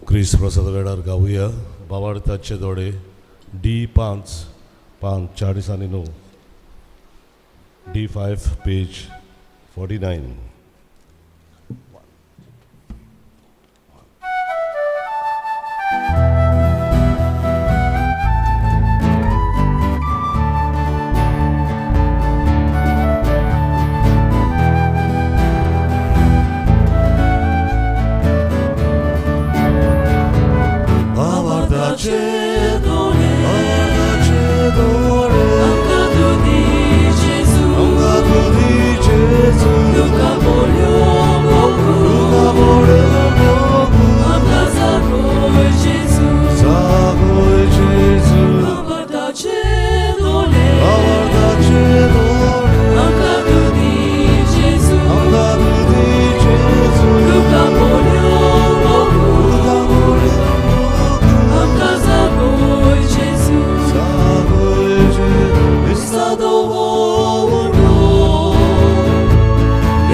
क्रिस्त प्रसाद वेळार गावया बावार्थाचे दोडे डी 5 5 40 आनी 9 डी 5 पेज 49.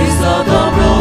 Está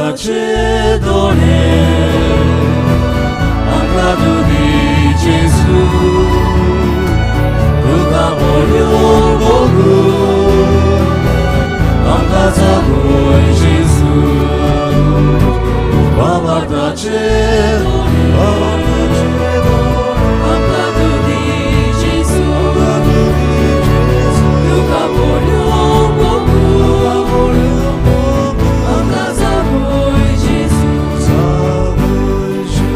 भावार्थाचे दोळे आमकां तूं दी जेजू तुका बऱ्यो भोगू आमकां जागय जेजू भावार्थाचे भावार्थाचे आमकां तूं दी जेजू तुका बऱ्यो भोगू आमकां जागय जेजू. जागय जेजू.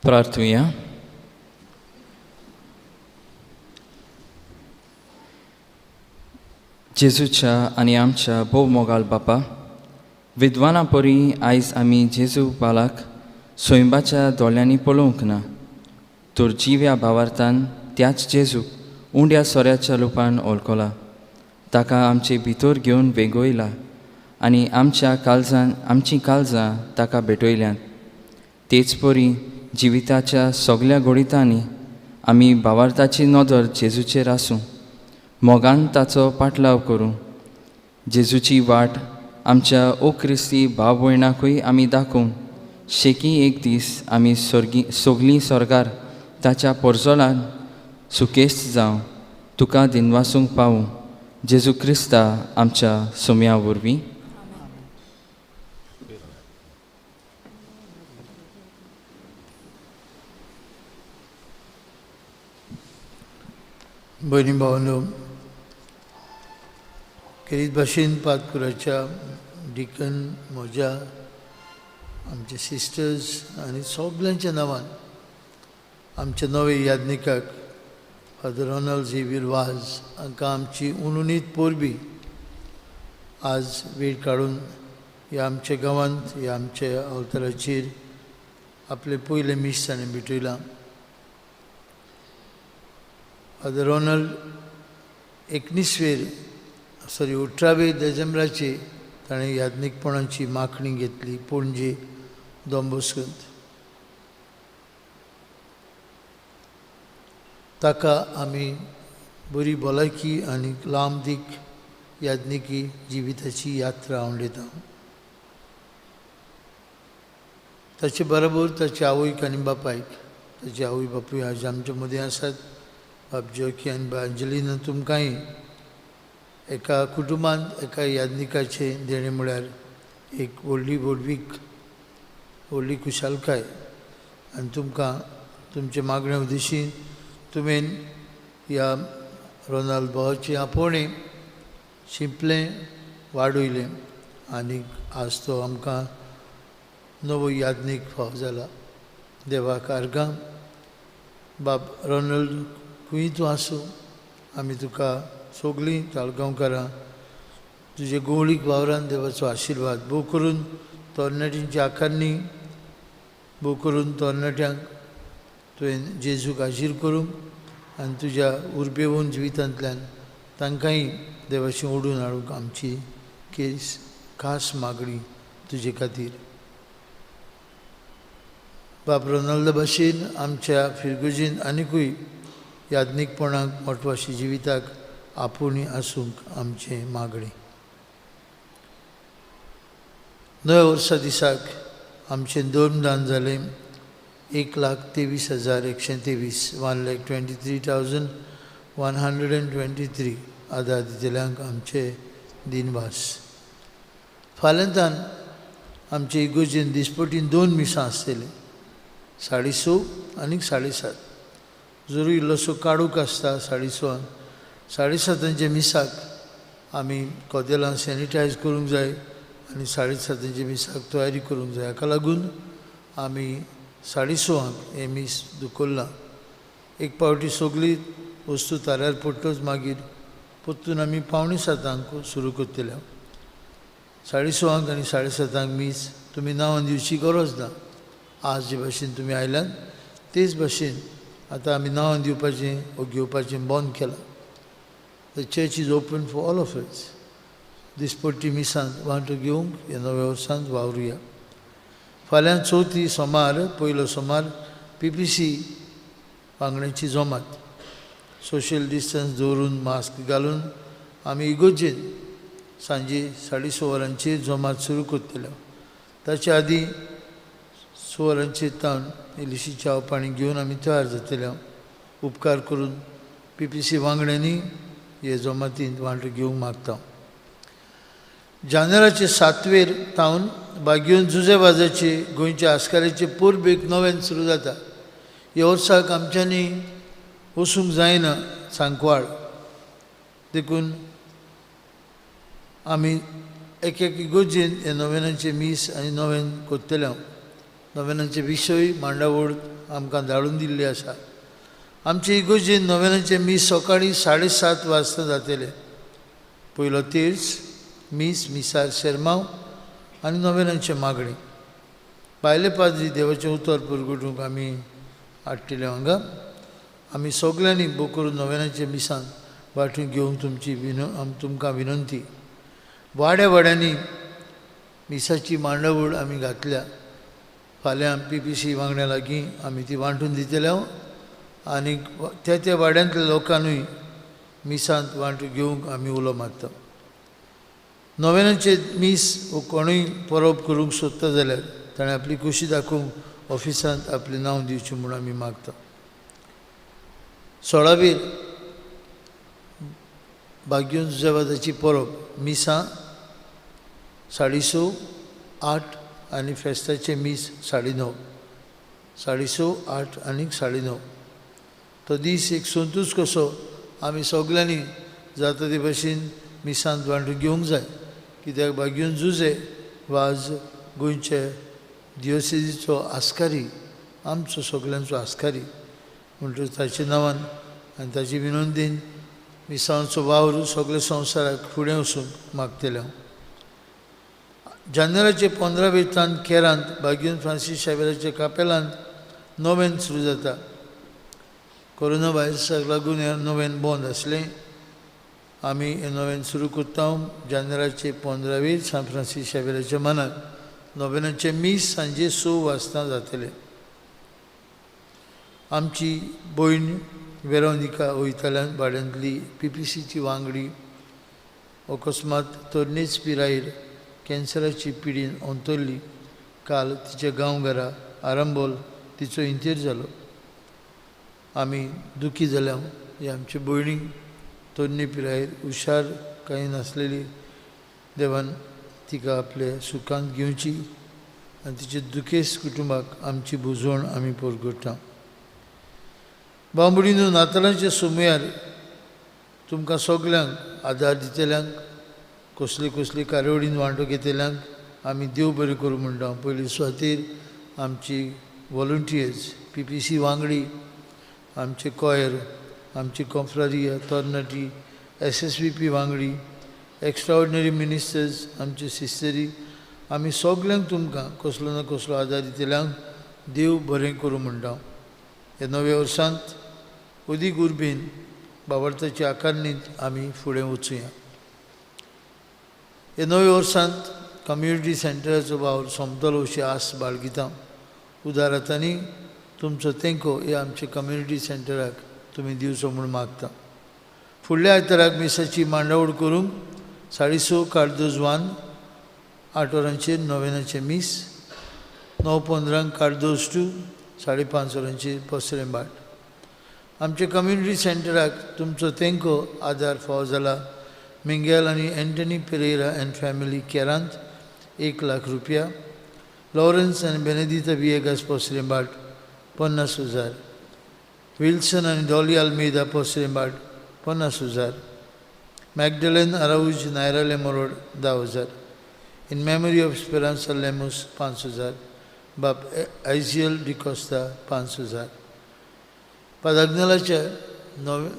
प्रार्थुया. जेजूच्या आनी आमच्या भोव मोगाल बापा, विद्वाना परी आयज आमी जेजू बालाक सोयंबाच्या दोळ्यांनी पळोवंक ना, तर जिव्या भावार्थान त्याच जेजूक उंड्या सोऱ्याच्या रुपान ओळखला, ताका आमचे भितर घेवन वेंगयला आनी आमच्या काळजान आमचीं काळजां ताका भेटयल्यांत. तेच परी जिविताच्या सगल्या घडितांनी आमी भावार्थाची नदर जेजूचेर आसूं, मोगान ताचो पाटलाव करूं. जेजूची वाट आमच्या ओ क्रिस्ती भाव भयणाकूय आमी दाखोवं, शेकी एक दीस आमी सोर्गी सगलीं सोर्गार ताच्या पोरजोलान सुकेस्त जावं, तुका दिनवासूंक पावूं. जेजू क्रिस्ता आमच्या सोम्या वरवीं. भयणी भावांनो, खेरीत भाशेन पातकुराच्या डिकन म्हज्या आमचे सिस्टर्स आनी सगल्यांच्या नांवान आमच्या नवे याज्ञिकाक फादर रोनाल्ड झेवियर वाज हांकां आमची उनुनीत परबी. आज वेळ काडून ह्या आमच्या गांवांत ह्या आमच्या अवताराचेर आपलें पयलें मीस ताणें भेटयलां. फादर रोनाल्ड 18 देजेंब्राचे ताणें याज्ञिकपणाची माखणी घेतली पणजे डॉन बॉस्कोंत. ताका आमी बरी भलायकी आनी लांब दीक याज्ञिकी जिविताची यात्रा आवडयता. ताचे बरोबर ताचे आवयक आनी बापायक, ताचे आवय बापूय आज आमचे मदीं आसात, बाब जोकी आनी बाब अंजलिना, तुमकांय एका कुटुंबांत एका याज्ञिकाचें देणें म्हळ्यार एक व्हडली व्हडवीक, व्हडली खुशालकाय. आनी तुमकां तुमचे मागणे उद्देशीन तुवें ह्या रोनाल्ड भावाचें आपोवणें शिंपलें, वाडयलें आनी आज तो आमकां नवो याज्ञीक फाव जाला. देवाक आर्गां. बाब रोनाल्ड, खंय तूं आसूं, आमी तुका सगळीं ताळगांवकारां तुजे गोवळीक वावरान देवाचो आशिर्वाद भोव करून तरणाट्यांची आकारणी, भोव करून तरणाट्यांक तुवें जेजूक हाजीर करूंक आनी तुज्या उर्बेवन जिवितांतल्यान तांकांय देवाशी ओडून हाडूंक आमची केस खास मागणी तुजे खातीर. बाब रोनाल्डा भाशेन आमच्या फिरगुजीन आनिकूय याज्ञिकपणाक मोटवाशी जिविताक आपुणी आसूंक आमचें मागणें. नव्या वर्सा दिसाक आमचें धर्मदान जालें 1,23,123, 1,23,123. आदार दितल्यांक आमचे दिनवास. फाल्यांतान आमचे इगोजेन दिसपटीन 2 मिसां आसतलीं, 6:30 आनी 7:30. जरूय इल्लोसो काडूक आसता 6:30, 7:30 मिसाक आमी कदेलां सॅनिटायज करूंक जाय आनी 7:30 मिसाक तयारी करूंक जाय. हाका लागून आमी 6:30 हें मीस दुखोल्लां. एक पावटी सगळी वस्तू ताऱ्यार पडटच मागीर परतून आमी 6:45 सुरू करतले. 6:30 आनी 7:30 मीस तुमी नांवां दिवची गरज ना. आज जे भाशेन तुमी आयल्यान तेच भाशेन आतां आमी नांवां दिवपाचें वो घेवपाचें बंद केलां. The church is open for all of us. दिसपट्टी मिसांत वांटो घेवंक ह्या नव्या वर्सांत वावरुया. फाल्यां चवथी सोमार, पयलो सोमार PPC वांगड्यांची जमात. सोशल डिस्टन्स दवरून मास्क घालून आमी इगोजेन सांजे 6:30 वरांचेर जमात सुरू करतले. ताच्या आदीं 6 वरांचेर तावन इल्लीशी च्याव पाणी घेवन आमी तयार जातले. उपकार करून PPC वांगड्यांनी हे जमातींत वांटो घेवंक मागता. जानेराचे 7वेर तावन बागयोन जुजेबाजाचे गोंयच्या आस्काराचे परबेक नव्यान सुरू जाता. ह्या वर्साक आमच्यांनी वचूंक जायना सांकवाळ, देखून आमी एक एक इगोजेन हे नोवेनाचे मीस आनी नोवेन करतले. नोवेनाचे विशय मांडावळ आमकां धाडून दिल्ली आसा. आमचे इगोजेन नोवेनाचे मीस सकाळीं 7:30 वाजता जातले. पयलो तेर्स मीस, मिसार शेरमांव आनी नोवेनाचे मागणी. भायले पाद्री देवाचें उतर परगटूंक आमी हाडटले हांगा. आमी सगल्यांनी बो करून नोवेनाचे मिसान वांटून घेवंक तुमची तुमकां विनंती. वाड्या वाड्यांनी मिसाची मांडावळ आमी घातल्या. फाल्यां PPC वांगड्या लागीं आमी ती वांटून दितले आनी त्या त्या वाड्यांतल्या लोकांनूय मिसांत वांटू घेवंक आमी उलो मारता. नोवेनाचे मीस वो कोणूय परब करूंक सोदता जाल्यार ताणें आपली खोशी दाखोवंक ऑफिसांत आपलें नांव दिवचें म्हूण आमी मागता. 16वेर बागयोन जुजेबाजाची परब, मिसां 6:30, 8 आनी फेस्ताचें मीस 9:30. 6:30, 8 आनी 9:30. तो दीस एक संतूच कसो आमी सगल्यांनी जाता ते भाशेन मिसांत वांटून घेवंक जाय. कित्याक बागयोन जुजे वाज गोंयचे दियोसेजीचो आस्कारी, आमचो सगल्यांचो आस्कारी, म्हणटकच ताच्या नांवान आनी ताचे विनंतीन मिसांचो वावर सगळे संवसाराक फुडें वचूंक मागतले हांव. जानेराचे 15 वेतान केरांत बागयोन फ्रांसीस शावेराच्या कापेलांत नोवेन सुरू जाता. कोरोना व्हायरसाक लागून हें नोवेन बंद आसलें. आमी हें नोवेन सुरू करता जानेराचे 15वेर सान फ्रांसीस शावेराच्या मनाक. नोवेनाचें मीस सांजे 6 वाजता जातलें. आमची भयण वेरोनिका वयताल्यान भाड्यांतली PPCची वांगडी अकस्मात तरणेच पिरायेर कॅन्सराची पिडीन अंतरली. काल तिच्या गांवघरा आरंबोल तिचो इंतेर जालो. आमी दुखी जाल्या. ही आमची भयणी तरणे पिरायेर हुशार कांय नासलेली, देवान तिका आपले सुखांत घेवची आनी तिचे दुखेस्त कुटुंबाक आमची बुजवण आमी परगटा. बांबुडीनो, नातालांच्या सुमयार तुमकां सगल्यांक आदार दितल्यांक, कसली कसली कार्यावळीन वांटो घेतल्यांक आमी देव बरें करूं म्हणटा. पयली सुवातेर आमची वॉलंटियर्स, PPC वांगडी, आमचे कॉयर, आमची कॉन्फ्रारिया, तरणाटी, SSVP वांगडी, एक्स्ट्राऑर्डिनरी मिनिस्टर्स, आमचे सिस्टरी, आमी सगल्यांक तुमकां कसलो ना कसलो आदार दितल्यांक देव बरें करूं म्हणटा. ह्या नव्या वर्सांत अदीक उर्बेन बाबडताच्या आकारणींत आमी फुडें वचुया. ह्या नव्या वर्सांत कम्युनिटी सेंटराचो वावर सोंपतलो अशी आस बाळगिता. उदारातांनी तुमचो तेंको ह्या आमच्या कम्युनिटी सेंटराक तुमी दिवचो म्हूण मागता. फुडल्या आयताराक मिसाची मांडावळ करूंक 6:30 कार्दोज 1, 8 वरांचेर नोवेनाचें मीस, 9:15 कार्दोज 2, 5:30 वरांचेर पसरें बाट. आमच्या कम्युनिटी सेंटराक तुमचो तेंको आदार फावो जाला. मिंगेल आनी एंटनी पेरेरा एंड फॅमिली केरांत 1 लाख रुपया, लॉरन्स आनी बेनेदिता विएगास पसरें बाट 50,000, विल्सन आनी डॉली आल्मेदा पसरें बाट 50,000, मॅगडलन आराऊज नायराले मोरोड 10,000, इन मेमोरी ऑफ स्पेरांसा लेमोस 5,000, बाप आयजियल डिकोस्ता 5,000. फादर आग्नेलाचे नवे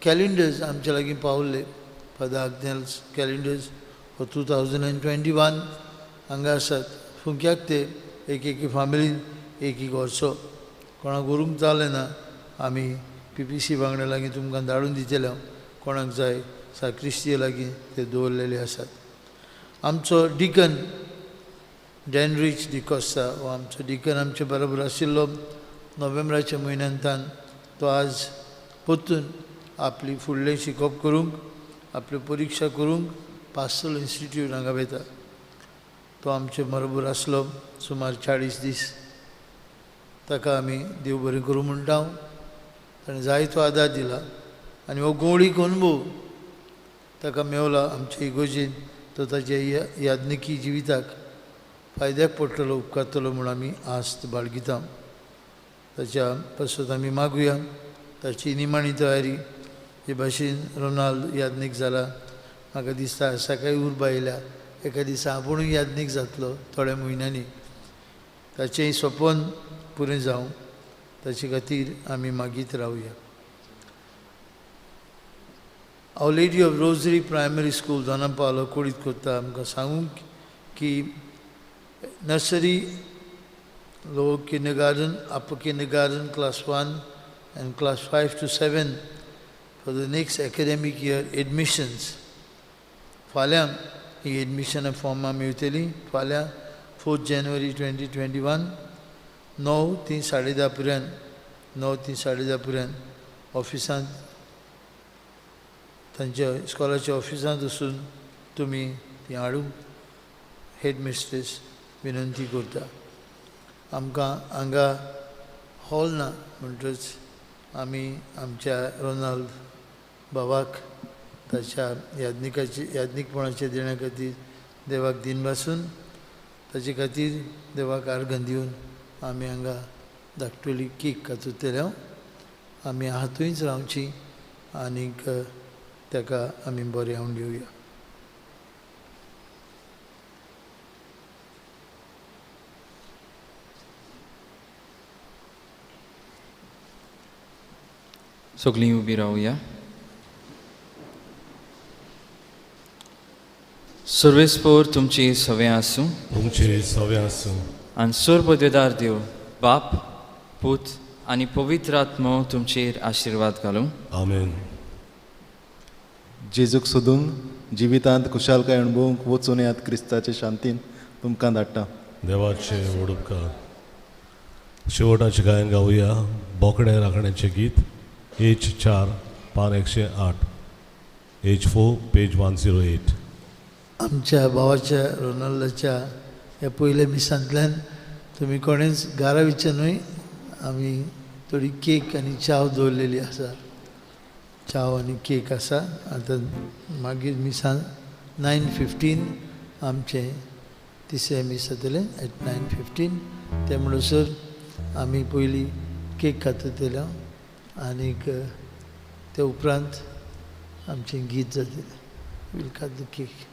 कॅलेंडर्स आमच्या लागीं पावल्ले. Father Agnel's calendars for 2021 हांगा आसात. फुंक्याक ते एक एक फामिलीन एक एक वर्सो कोणाक व्हरूंक जालें ना, आमी पी पी सी वांगडा लागीं तुमकां धाडून दितले. कोणाक जाय साक्रिस्ती लागीं ते दवरलेले आसात. आमचो डिकन डॅनरीच डिकोस्ता हो आमचो डिकन आमचे बरोबर आशिल्लो नोव्हेंबराच्या म्हयन्यांतान. तो आज परतून आपली फुडलें शिकप करूंक, आपल्यो परिक्षा करूंक पास्टल इन्स्टिट्यूट हांगा वता. तो आमचे बरोबर आसलो सुमार 40 दीस. ताका आमी देव बरें करूं म्हणटा. ताणें जायतो आदार दिला आनी हो गोवळीक अनुभव ताका मेवला आमचे इगोजेन. तो ताच्या याज्ञिकी जिविताक फायद्याक पडटलो, उपकारतलो म्हूण आमी आस्त बाळगिता. ताच्या पासत आमी मागुया. ताची निमाणी तयारी जे भाशेन रोनाल्ड याज्ञीक जाला, म्हाका दिसता सकाळी उर्बा आयल्या एका दिसा आपुणूय याज्ञीक जातलो थोड्या म्हयन्यांनी. ताचेंय सपन पुरें जावं, ताचे खातीर आमी मागीत रावया. Our Lady of Rosary Primary School Dona Paula कोडीत कोत्ता आमकां सांगूंक की nursery, lower kindergarten, upper kindergarten, class 1 and class 5 to 7 for the next academic year admissions. फाल्यां ही एडमिशना फॉर्मां मेळटलीं. फाल्यां 4 जानेवारी 2021 9 ते 10:30 पर्यंत, 9 ते 10:30 पर्यंत ऑफिसांत, तांच्या इस्कॉलाच्या ऑफिसांत वचून तुमी ती हाडूंक हेड मिस्ट्रेस विनंती करता. आमकां हांगा हॉल ना म्हणटच आमी आमच्या रोनाल्ड बाबाक ताच्या याज्ञिकाचे याज्ञिकपणाचे देण्या खातीर देवाक दिनवासून ताचे खातीर देवाक आर्गां दिवन आमी हांगा धाकटुली केक कातरतले. आमी हातूंयच रावची आनीक ताका आमी बरें हाडून घेवया. सगळीं उबी रावया. सर्वेस्पोर तुमची सवे आसूं, तुमची सवे आसूं. आनी सर्वदेदार देव बाप, पूत आनी पवित्र आत्मो तुमचेर आशिर्वाद घालूं. आमेन. जेजूक सोदून जिवितांत खुशालकाय अणभवूंक वचून यात क्रिस्ताचे शांतीन तुमकां धाडटा. देवाचे व्हड उपकार. शेवटाचें गायन गावया बोकडे राखण्याचें गीत, एच 4 पान 108, एच 4 पेज 108. आमच्या भावाच्या रोनाल्डाच्या ह्या पयल्या मिसांतल्यान तुमी कोणेंच गारावीचे न्हय, आमी थोडी केक आनी च्याव दवरलेली आसा. च्याव आनी केक आसा. आतां मागीर मिसान 9:15 आमचें तिसरें मीस जातलें एट 9:15. ते म्हणसर आमी पयलीं केक कातरतले आनीक ते उपरांत आमचें गीत जातलें. We'll cut the cake.